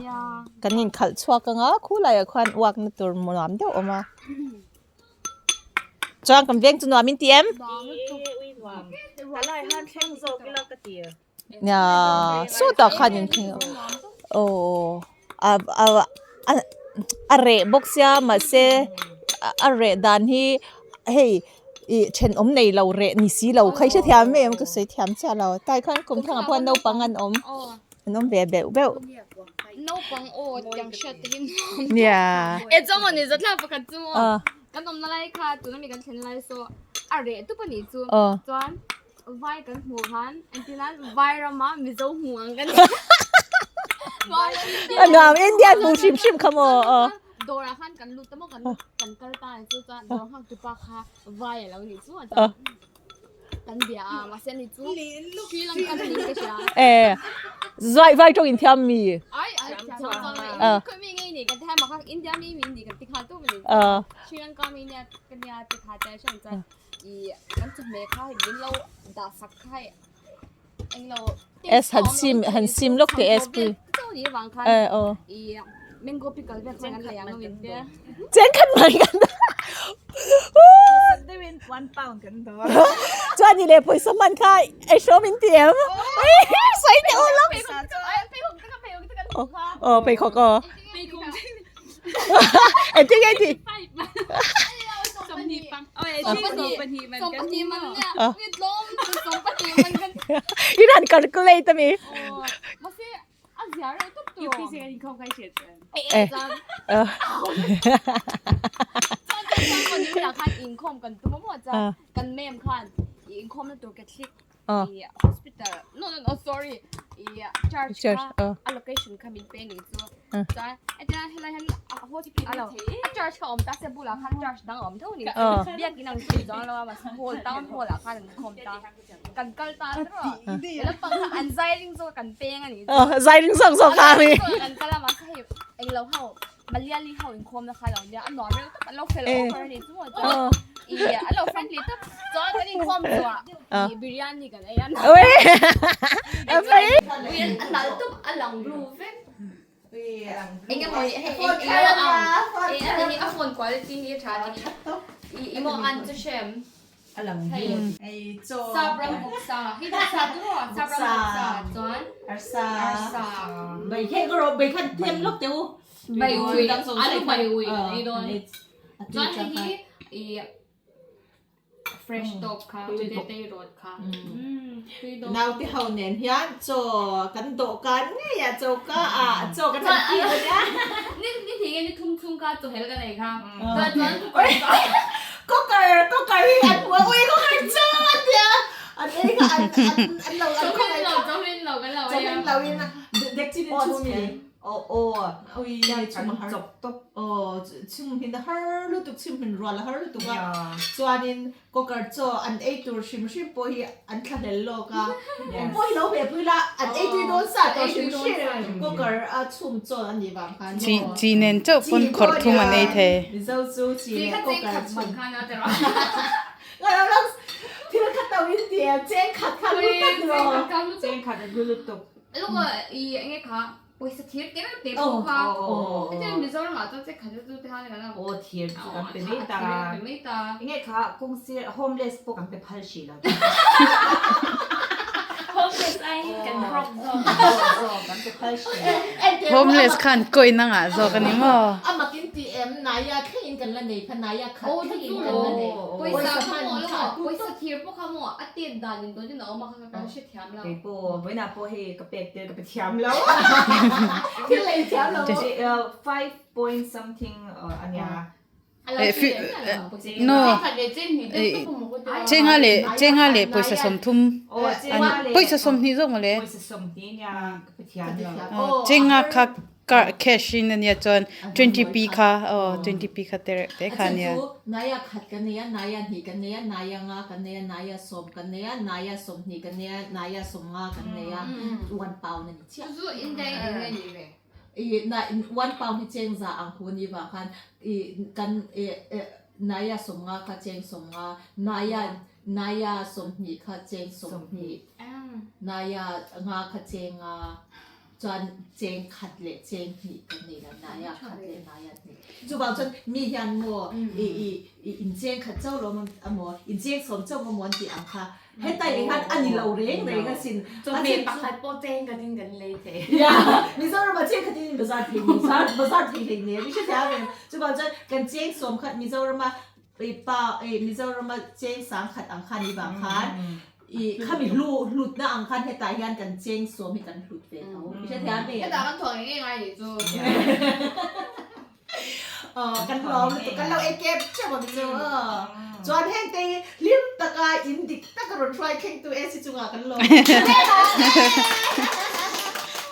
Kan inkhalh chhuak anga khulaiah khuan walk na tur nuam deuh a awm a. Chuan kan veng chu nuam in ti em? Nia sawtah khan in thleng a aw a a a reh bawk sia mahse a reh dan hi hei ih thenawm nei lo reh ni si lo kha i hrethiam em ka sawi thiam chiah lo tai khan kum thlang ah pawh naupang an awm an awm ve beuh beuh. Nia. Vai kan hmuh khan engtin an vai rama Mizo hmuh ang kan A nuam Indian hmuh hrim hrim kha maw aw. Dawrah khan kan lut ta maw kan kan kal ta ang chu chuan dawr nghak tupa kha vai a lo nih chu a chuan kan bia a mahse ani chu Sri Lanka ni ka hria. Eh vai vai tawng in thiam mi. Ai ai thiam chuan khawi mi ngei ni kan ti hai mah kha India mi mi ni kan ti kha tu mi ni Sri Lanka mi nia ka nia ti kha te hriat chuan I kan chawhmeh kha hei min lo dah sak kha hei englo S han sim han sim lawk teh S pui eh aw i mango pickle vel khan an lei ang min tia chen khat mai kan chuan ni leh pawisa hman kha ei hrawm in ti em sawi teh u lawk aw pheikhawk aw Engtin nge tih? I rawn calculate ami? Hospital no no no sorry i church kha a location kha min pe ni chu chuan hetiang helai hian a church kha awm ta se bulah khan church dang a awm tho ni chu biakin ang chu chuang lo a mahse hall town hall ah khan an khawm ta kan kal ta rawh lampang kha an zai ring zawk a kan peng a ni chu zai ring zawk zawk kha mi kan kal a mahse hei englo ho Malayali ho inkhawmna kha lo nia a nuam reuh tawp an lo fel over a ni chu maw chuan i an lo friendly tawp chuan kan inkhawm chhuah i biryani kan ei a a nal tawp a lang blue vek eng emaw hei eng emaw ang a phone quality hi a tha a ni i maw an chu hrem A lang hi. Hei chaw. Sapram bawksa. Hei bawksa tu rawh. Sapram bawksa chuan. Arsa. Arsa. Bai khe ka rawh bai khan them lawk teh u. Bai ui. Alu bai ui kan ei dawn. Chuan hei hi i fresh tawp kha tete rawt kha. Naute ho nen hian chaw kan dawhkan ngei a choka ah chaw kan han kil a nia. Ni ni thing nge ni thum chhung kha chaw hel kan ei kha. Chuan chuan cooker kha. Cooker cooker hi an hmu a ui cooker chaw a tia an ei kha an an an lo an khawngaih kha. Chaw hmin lo kan lo ei a. Chaw hmin lo in dek chin in chhum i. Aw aw ui chhum a har aw chhum hin a har lutuk chhum hin rual a har lutuk a chuanin Cooker chaw an ei tur hrim hrim pawh hi an thlahlel lawk a, eng pawh hi lo hmeh pui la an ei tui dawn sa tawh hrim hrim cooker a chhum chaw a nih vang khan maw. Chi nen chauh pawn khawrh thum an ei thei. Mizo chu chi leh cooker chhum. Thil kha to in ti em cheng khat kha lu tak rawh. Cheng khat a lu lutuk. Luka i enge kha Pawisa thir te reuh te pawh kha hetiang Mizoram ah chuan che khat chu te khan kan Aw thir chu kan pe mai ta. Thir pe mai ta. Enge kha kawng sir homeless pawh kan pe phal hrih lo. Homeless khan coin a ngah zawk a ni maw? No chenga leh chenga leh pawisa 30 pawisa 20 zawk mawle chenga kha cash in ania chuan 20p kha aw 20p kha te reuh te kha ania. I na one pound hi cheng za ang hu ni vang khan i kan i naya 50 kha cheng 50 naya naya 20 kha cheng 20 naya nga kha cheng nga chuan cheng khat leh cheng hnih kan nei lo naya khat leh naya hnih chuvang chuan mi hian maw i i i in cheng khat chauh lo amaw in cheng sawm chauh amaw an tih ang kha Hetai leh khan a ni lo reng reng asin. Chawhmeh pakhat pawh cheng khatin kan lei thei. Yeah, Mizoram ah cheng khatin bazar thei ni, bazar thei hlei nen i hrethiam em? Chuvang chuan kan cheng sawm khat Mizoram a i pa i Mizoram a cheng sang khat ang khan i vang khan i khami hlu hlutna ang khan hetah hian kan cheng sawm hi kan hlut ve tho. I hrethiam em? Hetah kan thawh ngei ngei ngai nih chu. Kan lawm lutuk kan lo ei kep teuh ang chu chuan heng te hi hlim taka in dik taka rawn hruai thleng tu AC chungah kan lawm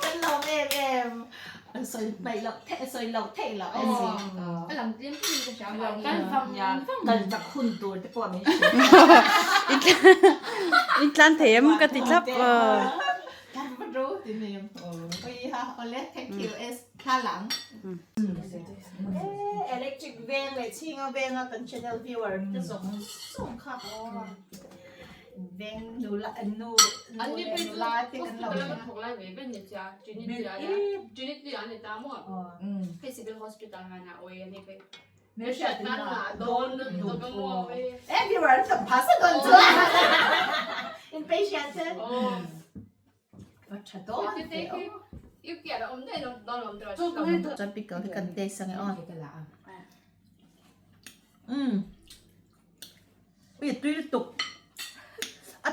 kan lawm em em an sawi hmaih loh theih sawi loh theih loh AC a lam tlem tlem ka hria mai kan fang kal chak hun tur te pawh min hrilh in tlan thei em ka ti thlap kan va ro ti nem oi ha ole thank you S Thla lang. Electric veng leh chhinga venga kan channel viewer te zawng zawng kha veng nula nu nu leh nula te kan lo e viewer an tam phah sa dawn chu in patient te. Va tha dawn ve aw. Chuan pickle hi kan taste ang e aw. Umm. Ui tui lutuk. A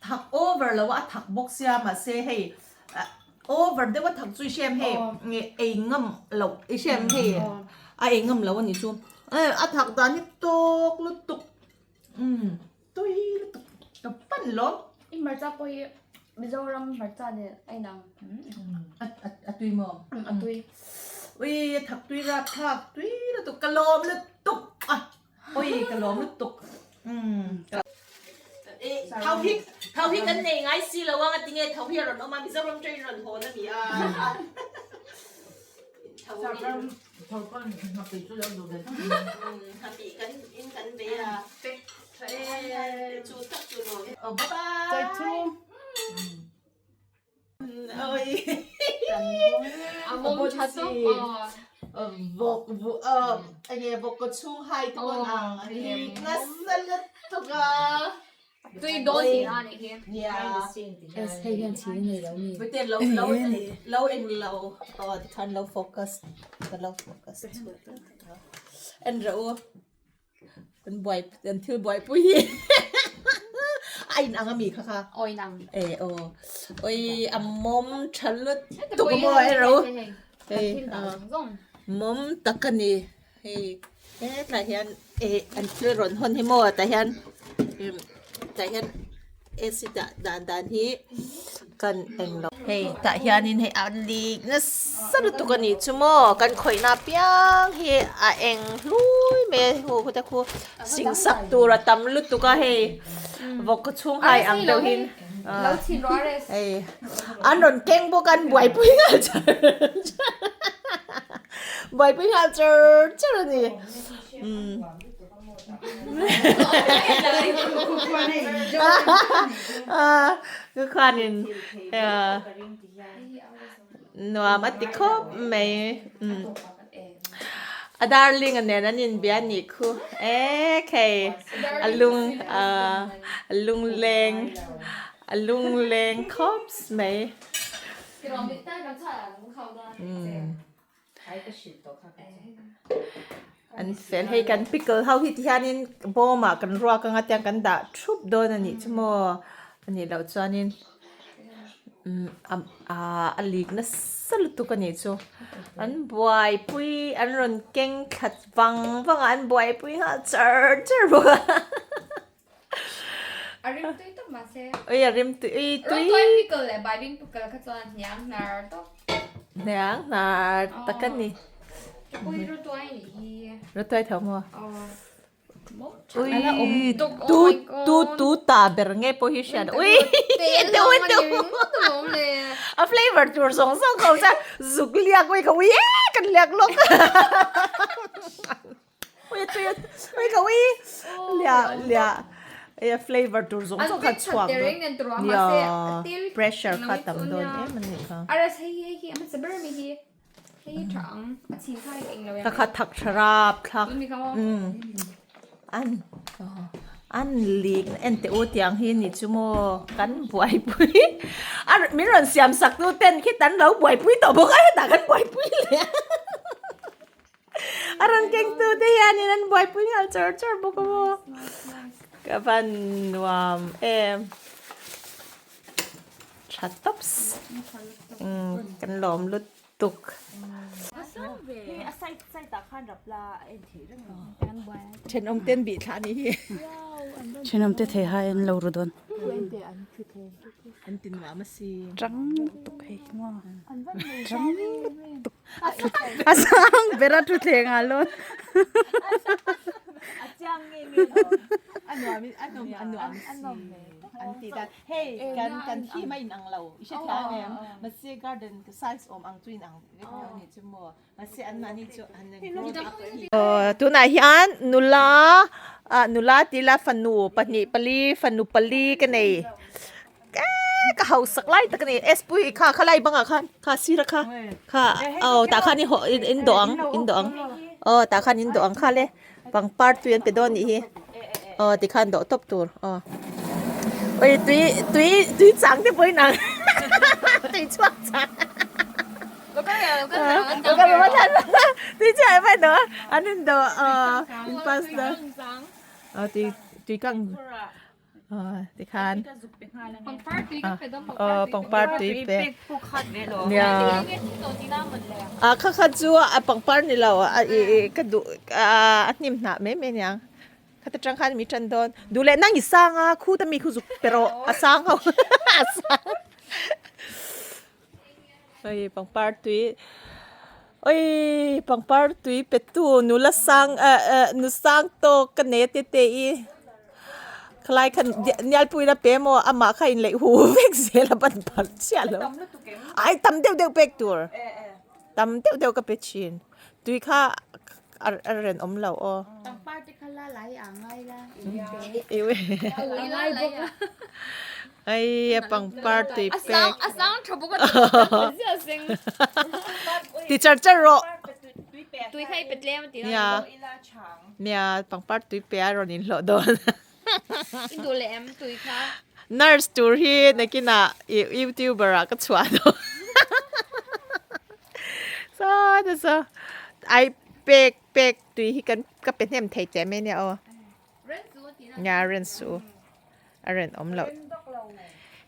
thak over lo a, a thak bawk sia mahse hei over deuh a thak chu i hriam hei ei ngam loh i hriam hei a ei ngam loh a nih chu. A thak dan hi tawk lutuk. Umm. Tui lutuk ka pan lawm. I hmarcha pawh hi Mizoram hmarcha nen a inang. A tui maw? A tui. Ui a thak tui rap thlak tui lutuk ka lawm lutuk a. Ui ka lawm lutuk. Thau hi thau hi kan nei ngai si lo ang a tinge thau hi a rawn awm a Mizoram train rawn hawn a ni a. Thau hi. Thau pawn nghapih chu lo duh ve tho. Nghapih kan in kan ve a. Chu tak chu lo. Oh bye bye. Chai thu. Oi. A mawm tha tawp aw. Vawk enge vawk ka chhung hai te pawn ang lik nasa lutuk a. Tui dawn tih na anih hi. Nia. Es hei hian chhi nei lo mi. Vite lo lo lo eng lo aw tikhan lo focus ka lo focus en rawh u. Kan buai kan thil buaipui hi a in ang ami kha kha. Aw in ang. E aw. Oi a mawm tha lutuk a maw hei ro. Hei mawm tak a ni. Hei hetlai hian e an thil rawn hawn hi maw tah hian tah hian AC dah dan dan hi kan eng lo. Hei tah hianin hei a lik nasa lutuk a nih chu maw kan khawihna apiang hi a eng hlui mai a hu khuta khu sing sak tur a tam lutuk a hei vawk chhung hai ang deuh hin hei an rawn keng bawk a an buaipui nghal char char buaipui nghal char char a ni umm. Ka khuanin nuam a ti khawp mai a darling a nen an inbia a nih khu e khei a lung a lungleng. A lungleng khawps mai. An fel hei kan pickle ho hi ti hianin bawmah kan ruak anga tiang kan dah thup dawn a nih chu maw a nih loh chuanin umm a lik nasa lutuk a nih chu an buaipui an rawn keng thla vang vang a an buaipui nghal char char bawk a. A rim tui tawp mahse. Oi a rim tui ui tui. Rawtuai pickle leh baibing pickle kha chuan hniang hnar tawp. Hniang hnar tak a ni. Ui rawtuai nih hi. Rawtuai tho maw? Ui tu tu tu ta ber nge pawh hi hriat ui te ui te a flavor tur zawng zawng kho chuan zuk liak ui ka ui e kan liak lawk. Ui tui ui ka ui lia lia ea flavor tur zawng zawng kha chhuak dawn nia pressure kha tam dawn em ani kha Aras hei hei hi a ber mi hi hei tha ang a chhin kha eng lo ka kha thak tharap thlak an an lik en te u tiang hi ni chu maw kan buaipui a min rawn siam sak tu ten khi tan lo buaipui tawh bawk a hetah kan buaipui leh A rawn keng tu te hianin an buaipui nghal char char bawk a maw. Ka van nuam em. Tha tops. Umm kan lawm lutuk. Thenawm ten bih thlah a nih hi. Thenawm te thei hai an lo ru dawn. An ti nuam a si. Tang lutuk hei maw. Tang lutuk. A sang ber a thu thleng ah lawn. A chiang nge nge lo. A nuam in a nuam a nuam si. An ti dan. Hei kan kan theme a in ang lo. I hre thiam em? Mahse garden size awm ang chu in ang vek lo ni chu maw. Mahse an mahni chu an grow up hi. Tunah hian nula ah nula tila fanu pahnih pali fanu pali ka nei. Ka hausak lai tak a ni S pui kha khalai bangah khan kha sir a kha kha aw tah khan i haw in dawh ang in dawh ang aw tah khan in dawh ang kha le pangpar tui an pe dawn anih hi aw tikhan dawh tawp tur aw ui tui tui tui chang te pawhin ang tui chhuak chang tui chhuak an in dawh aw in pass na aw tui tui kang. Tikhan pangpar tui pe nia a kha kha chu a pangpar ni lo a ih ka duh a hnim hnah mai mai aniang khata tang khan mi tan dawn duh leh nang i sang a khuta mi khu zuk pe rawh a sang ho a sang hei pangpar tui oi pangpar tui pe tu nula sang ah ah nu sang tawk ka nei a te te i khalai khan nialpui la pe maw amah kha in leih hu vek zel a ban phal chiah lo ai tam deuh deuh pek tur tam deuh deuh ka pe thin tui kha a ren awm lo aw pangpar te kha la lai a ngai la Ai a pangpar tui pek. A sang tha bawk a zia seng. Ti char char rawh. Tui kha i pe tlem a ti na. Nia. Nia pangpar tui pe a rawn inhlawh dawn. I duh leh em tui kha. Nurse tur hi nakinah youtuber ah ka chhuah dawn. Saw ta saw. Ai pek pek tui hi kan ka pe hnem thei che mai nia aw. Nia ren su. A ren awm loh.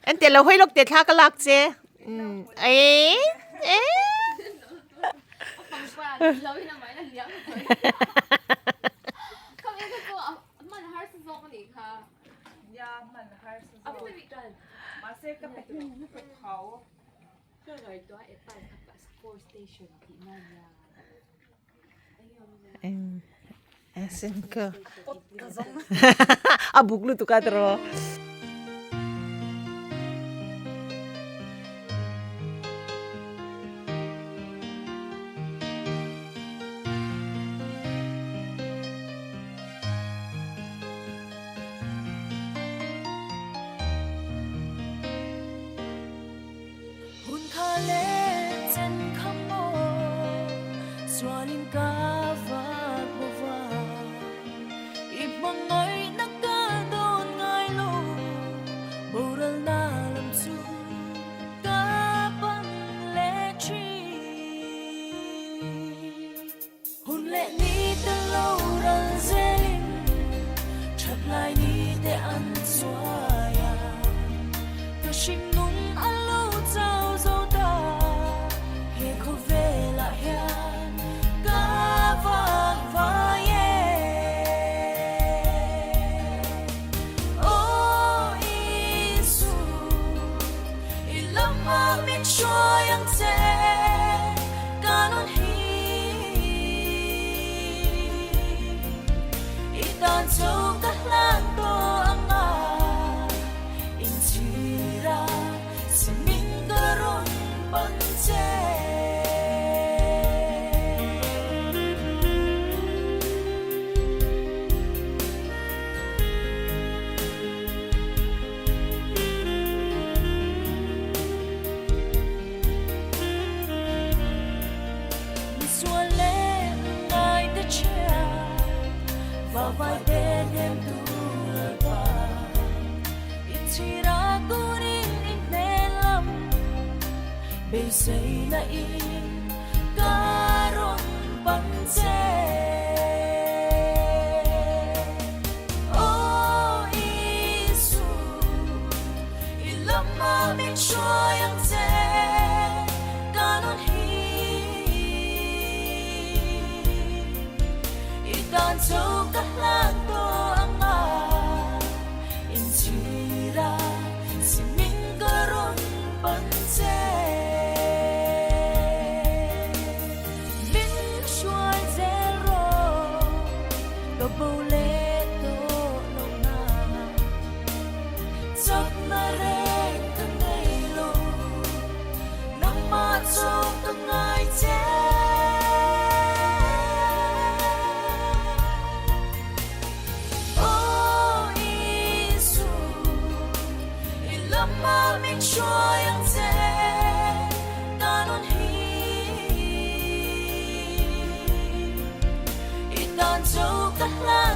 Enteh lo hawi lawk teh thla ka lak che. Umm eh eh. A buk lutuk a tiraw. lama min hruai ang che ka nun hi I tan chu ka hlan tawh ang a inchhira si min ka rawn pan che. Misual leh ngai te chhia va vai te hnem tur pa Inchhira turin in hmel lam beisei na in ka rawn pan che. Aw Isu, i lama min hruai ang che, ka nun hi. I tan chu ka hlan tawh ang a, inchhira si min ka rawn pan che. Min hruai zel rawh ka bo leh tawh lo na Chakna reng ka nei lo nangmah chu ka ngai che. Aw Isu i lama min hruai ang che ka nun hi. I tan chu ka hlan.